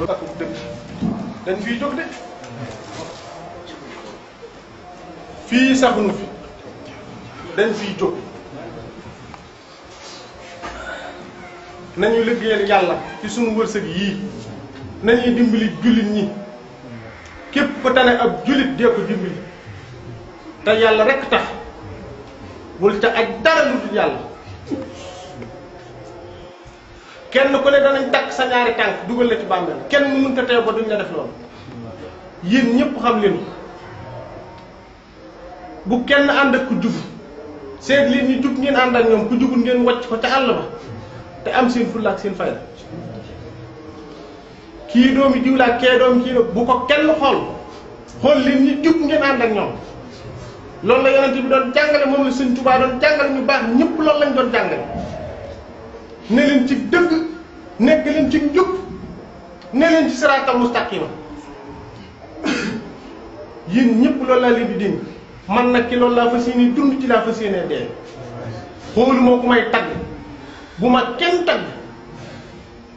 akub dëgg dañ fiy jóg de fii saxunu fi dañ fiy jóg nañu liggéeyal yàlla ci sunu wërsëg yii nañuy dimbali jullit ñi képp ko tane ab jullit dee ko dimbali te yàlla rekk tax bul ca aj dara lu dul yàlla kenn ku ne danañ takk sa ñaari tànk dugal la ci bàmmeel kenn mënut a teew ba duñ la def loolu yéen ñëpp xam leen bu kenn ànd ak ku jub seet leen ñi jub ngeen ànd ak ñoom ku jubul ngeen wàcc ko ca àll ba te am seen fulla ak seen fayda kii doomi diw laa kee doomi kii nag bu ko kenn xool leen ñi jub ngeen ànd ak ñoom loolu la yonent bi doon jàngale moom la Sëñ Tuubaa doon jàngale ñu baax ñëpp loolu lañ doon jàngale ne leen ci dëgg nekk leen ci njub ne leen ci siraatal mustaqima yéen ñëpp loolu laa leen di dénk man nag ki loolu laa fas yéene dund ci laa fas yéene dee xoolu moo ku may tagg bu ma kenn tagg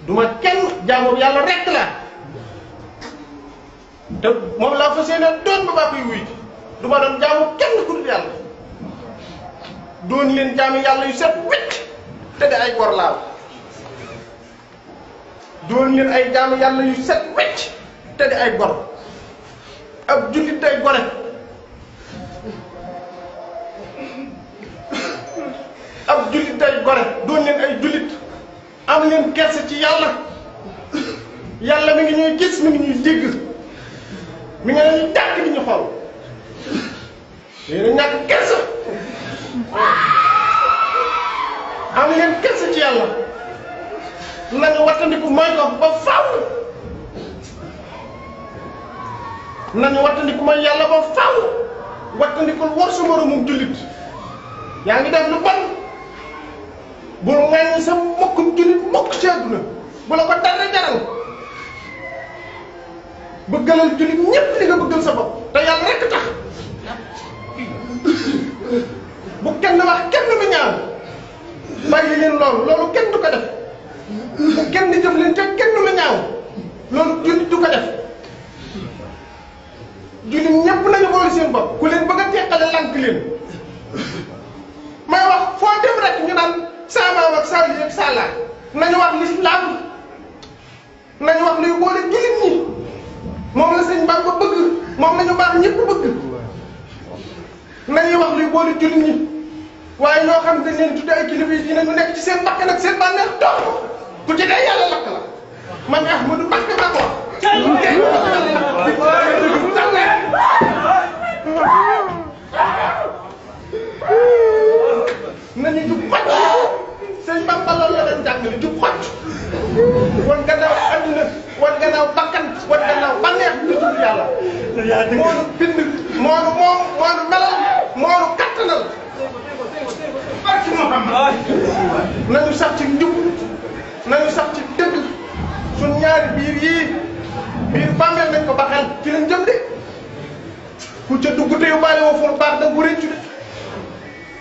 du ma kenn jaamu yàlla rekk la te moom laa fas yéene doon ba baa koy wuy du ma doon jaamu kenn ku dul yàlla doon leen jaamu yàlla yu set wicc te de ay gor laaw doon leen ay jaamu yàlla yu set wicc te de ay gor ab jullit day gore ab jullit day gore doon leen ay jullit am leen kerse ci yàlla yàlla mi ngi ñuy gis mi ngi ñuy dégg mi ngi ñuy jàkk di ñu xool yéen a ñàkk kerse am leen kerse ci yàlla nañu wattandiku mooy ko ba faaw nañu wattandiku mooy yàlla ba faaw wattandikul war sa moromum jullit yaa ngi def lu bon bul ŋàññi sa mbokkum jullit mokk ci àdduna bu la ko dara jaral bëggalal jullit ñépp li nga bëggal sa bopp te yàlla rekk tax bu kenn wax kenn lu ñaaw bàyyi leen loolu kenn du ko def bu kenn di jëf leen te kenn lu ñaaw loolu jullit du ko def jullit ñépp nañu boole seen bopp ku leen bëgg a teqale lànk leen may wax foo dem rek ñu naan saa maam ak saa yi ak saa laa nañu wax lislaam nañu wax luy boole jullit ñi moom la sëñ Bamba bëgg moom la ñu baax ñëpp bëgg nañuy wax luy boole jullit ñi waaye ñoo xam dañ leen tudde ay kilifa yi dinañu nekk ci seen bakkan ak seen bànneex dox ku ci dee yàlla lakk la man Ahmadou Mbacké maa ko nañu jub xocc sëñ Bamba loolu la doon jàngale jub xocc wan gannaaw adduna wan gannaaw bakkan wan gannaaw bànneex di tudd yàlla moonu bind moonu moom moonu melal moonu kattanal barki Muhammad nañu sax ci njub nañu sax ci dëgg suñ ñaari biir yii biir bàmmeel nañ ko baxel ci lañ jëm de ku ca dugg te yóbbaale woo fu lu baax da nga ko réccu de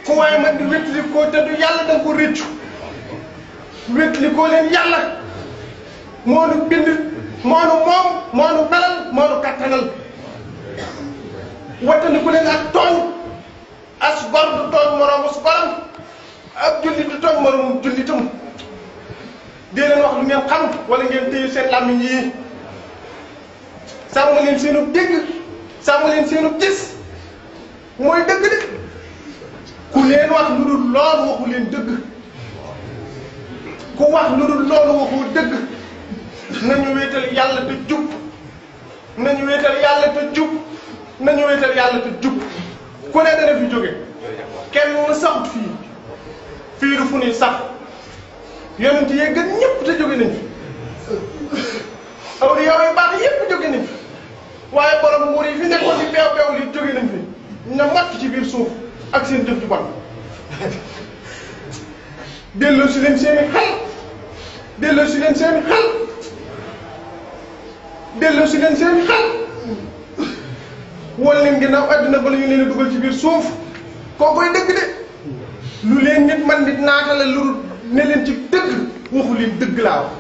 ku waaye man di wétli koo te du yàlla da nga ko réccu wétli koo leen yàlla moonu bind moonu moom moonu melal moonu kattanal wattandi ku leen ak tooñ as gor du tooñ moroomu su goram ab jullit du tooñ moroomu jullitam dee leen wax lu ngeen xam wala ngeen téye seen làmmiñ yi sàmm leen seenu dégg sàmm leen seenu gis mooy dëgg de ku leen wax lu dul loolu waxu leen dëgg ku wax lu dul loolu waxu dëgg nañu wéetal yàlla te jub nañu wéetal yàlla te jub nañu wéetal yàlla te jub ku ne dana fi jóge kenn saxut fii du fu ñuy sax yonent yee gën ñëpp te jóge nañ fi awliya yu baax yëpp jóge nañ fi waaye borom nguur yi fi nekkoon ci beew beew li jóge nañ fi na matt ci biir suuf ak seen jëf ju bon delloo si leen seeni xel delloo si leen seeni xel delloo si leen seeni xel wal leen ginnaaw àdduna bala ñu leen a dugal ci biir suuf koo koy dëgg de lu leen nit man nit naatale lu ne leen ci dëgg waxu leen dëgg laa wax